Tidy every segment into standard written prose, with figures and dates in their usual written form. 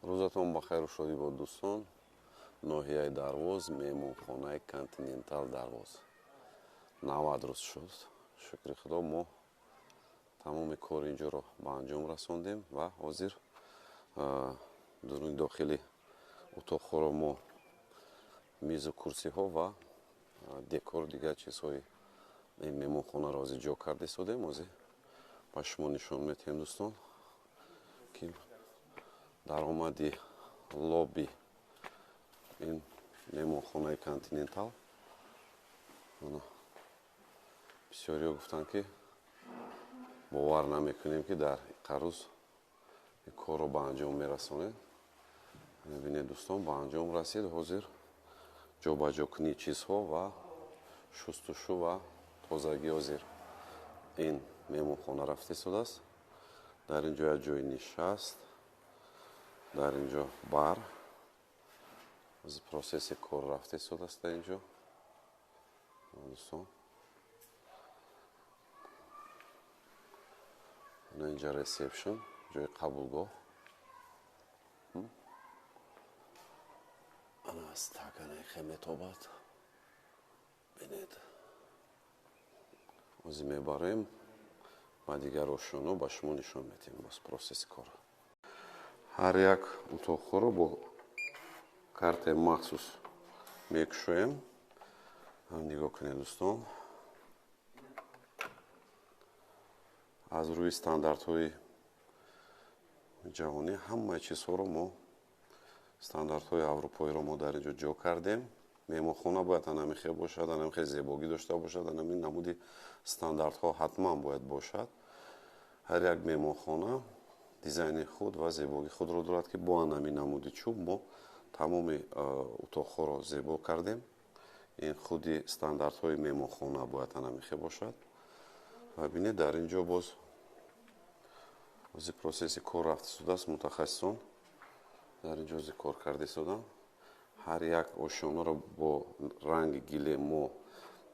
Рӯзатон ба хайру шодӣ бод, дӯстон. Ноҳияи Дарвоз, меҳмонхонаи Континентал Дарвоз. 90 рӯз шуд. Шукри Худо, мо тамоми кори инҷоро ба анҷом расондем ва ҳозир дуруни дохили утоқҳоро мо мизу курсиҳо ва декору дигар чизҳои ин меҳмонхонаро ҳозир ҷо карда истодем. Ҳозир ба шумо нишон метиҳем, дӯстон, ки даромади лобби ин меҳмонхонаи Континентал. Бисёриҳо гуфтанд, ки бовар намекунем, ки дар қарӯз ин корро ба анҷом мерасонед. Бинед, дӯстон, ба анҷом расид. Ҳозир ҷобаҷокунии чизҳо ва шустушу ва тозагӣ ҳозир ин меҳмонхона рафта истодааст. Дар ин ҷо як ҷои нишаст, дар ин ҷо бар, ҳозир процесси кор рафта истодааст дар ин ҷо, дӯстон. Ана инҷа ресепшн, ҷои қабулгоҳ. Ана стакане хе метобад. Бинед, ҳозир мебарем ба дигар ошёно, ба шумо нишон медиҳем боз процесси корро. Ҳар як утоқҳоро бо картаи махсус мекушоем. Нигоҳ кунед, дӯстон, аз рӯи стандартҳои ҷаҳонӣ ҳамаи чизҳоро мо, стандартҳои аврупоиро мо дар ин ҷо ҷо кардем. Меҳмонхона бояд анами хел бошад, анами хел зебогӣ дошта бошад, анами намуди стандартҳо ҳатман бояд бошад. Ҳар як меҳмонхона дизайни худ ва зебогии худро дорад, ки бо анами намуди чӯб мо тамоми утоқҳоро зебо кардем. Ин худи стандартҳои меҳмонхона бояд анами хел бошад. Ва бинед, дар ин ҷо боз ҳозир процесси кор рафта истодааст. Мутахассисон дар ин ҷо ҳозир кор карда истоданд. Ҳар як ошёнаро бо ранги гиле мо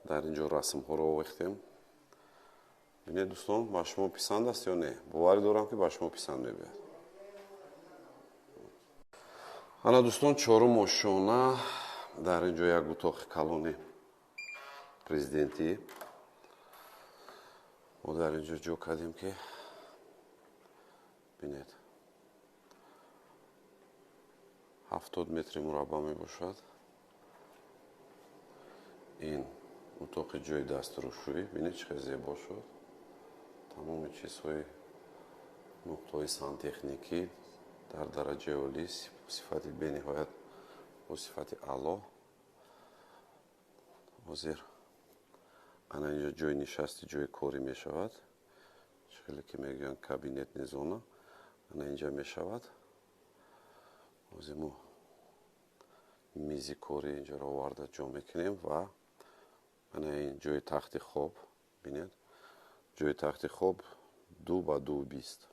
дар ин ҷо расмҳоро овехтем. Бинед, дӯстон, ба шумо писанд аст ё не? Боварӣ дорам, ки ба шумо писанд мебиёд. Ана, дӯстон, чорум ошёна. Дар ин ҷо як утоқи калони президентӣ мо дар ин ҷо ҷо кардем, ки бинед, 70 метри мураббаъ мебошад. Ин утоқи ҷои дастрӯшӯӣ. Бинед, чӣ хел зебо шуд. Тамоми чизҳои нуқтаҳои сантехникӣ дар дараҷаи олӣ, сифати бениҳоят бо сифати аъло. Ҳозир ана инҷо ҷои нишасти, ҷои корӣ мешавад. Чӣ хеле ки мегӯянд, кабинетный зона ана инҷа мешавад. Ҳозир мо мизи корӣ инҷоро оварда ҷо мекунем ва ана ин ҷои тахти хоб. Бинед, ҷои тахти хоб 2 ба 2,20.